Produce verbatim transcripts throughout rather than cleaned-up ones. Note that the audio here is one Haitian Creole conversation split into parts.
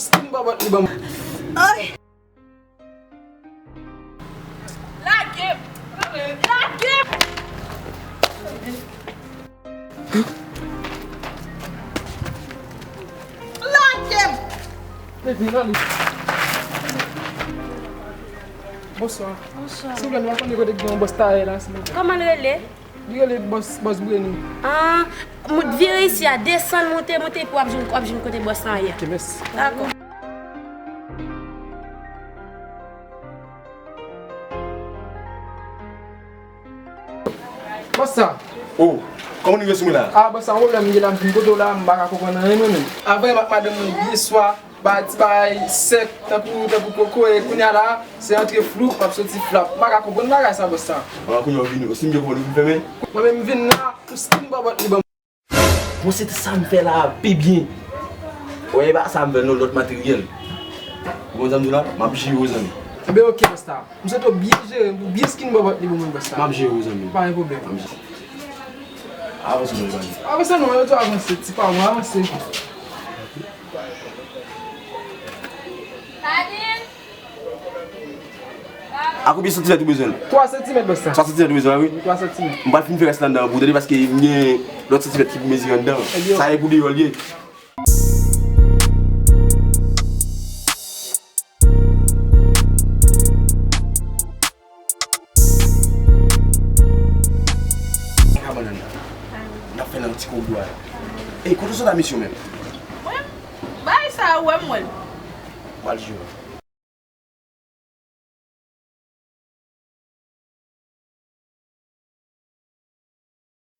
Skin bòbòt li ban m. Ay! Lage m! Lage m! Lage m! Bonswa. Bonswa. Silvouplè, nou pa konnen kote ki gen yon bòs tayè la, silvouplè. Kòman l rele? Li rele bòs, bòs Breni. Ah, vire isi a, desann, monte, monte, epi w ap jwenn, w ap jwenn kote bòs lan ye. Ok, mèsi. Dakò. Bòs sa. Oh, kòman w rive sou mwen la? Ah, bòs sa, yon pwoblèm m gen la, m vin kote w la, m pa ka konprann anyen mwen menm. Avè m ak madanm mwen byen swa, ba ti bagay sèk, tankou, tankou kokoye, kounye a la, se antre floup, m ap soti flap. M pa ka konprann bagay sa, bòs sa. Ah, kounye a w vini, si m byen konprann, ou vin fèmen? Mwen menm m vin la, pou skin bòbòt li ban m. Bon, se sa m fè la pi byen. Wè, e pa sa m fè non, lòt materyèl. Ou konn sa m di w la? M ap jere w, zanmi. Enben, ok, bòs sa. M swete w byen jere m pou byen skin bòbòt li pou mwen, bòs sa. M ap jere w, zanmi. Pa gen pwoblèm. M ap jere. Avanse non, zanmi. Avanse non, yo tou avanse, ti pa mwen, avanse. A konbyen santimèt ou bezwen l? Twa santimèt, bòs sa. Twa santimèt ou bezwen, wi. Twa santimèt. M pral fin fè rès la anndan pou ou tande, paske m gen lòt santimèt ki pou mezire anndan. Ebyen. Sa e pou deyò l ye. Kabann anndan. N ap fè nan ti koridò a. Ey, kote w sot a misyon menm? Mwen? Bay sa, ou wè m wè l. M al jwe.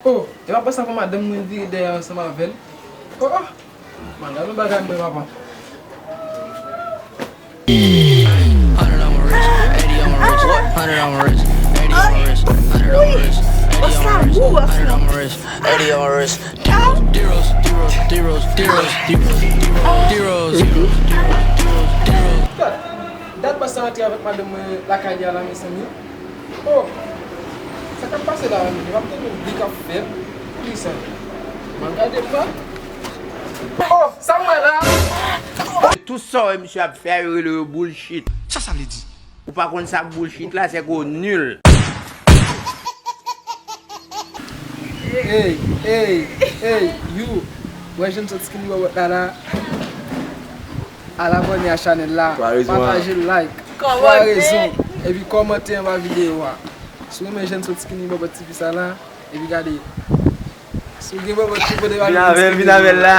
Oh, e pa panse avan madanm mwen vire dèyè ansanm avè l. Oh, oh. Madanm yon bagay mwen, papa. Hundred on my wrist, eighty on my wrist, hundred on my wrist, eighty on my wrist, hundred on my wrist, eighty on my wrist, hundred on my wrist, eighty on my wrist. Dat, dat bòs sa antre avèk madanm mwen lakay li a la, mezanmi. Oh, sa k ap pase la, mezanmi? M ap tande yon bri k ap fèt. Poukisa? M al gade m wè. Oh, sa m wè la? Tout sa w wè misye ap fè a, yo rele yo bullshit. Sa sa vle di? Ou pa konn sa k bullshit la, se ke w nil. Ey, ey, ey, you. Wè jan m sot skinny bòbòt la la. Al abòne a chanèl la. Twa rezon, pataje, like. Twa rezon. Epi kòmante anba videyo a. Si w renmen jan m sot skinny bòbòt tifi sa la, epi gade. Si w gen bòbòt ki pote pa vin avè l, vin avè l la.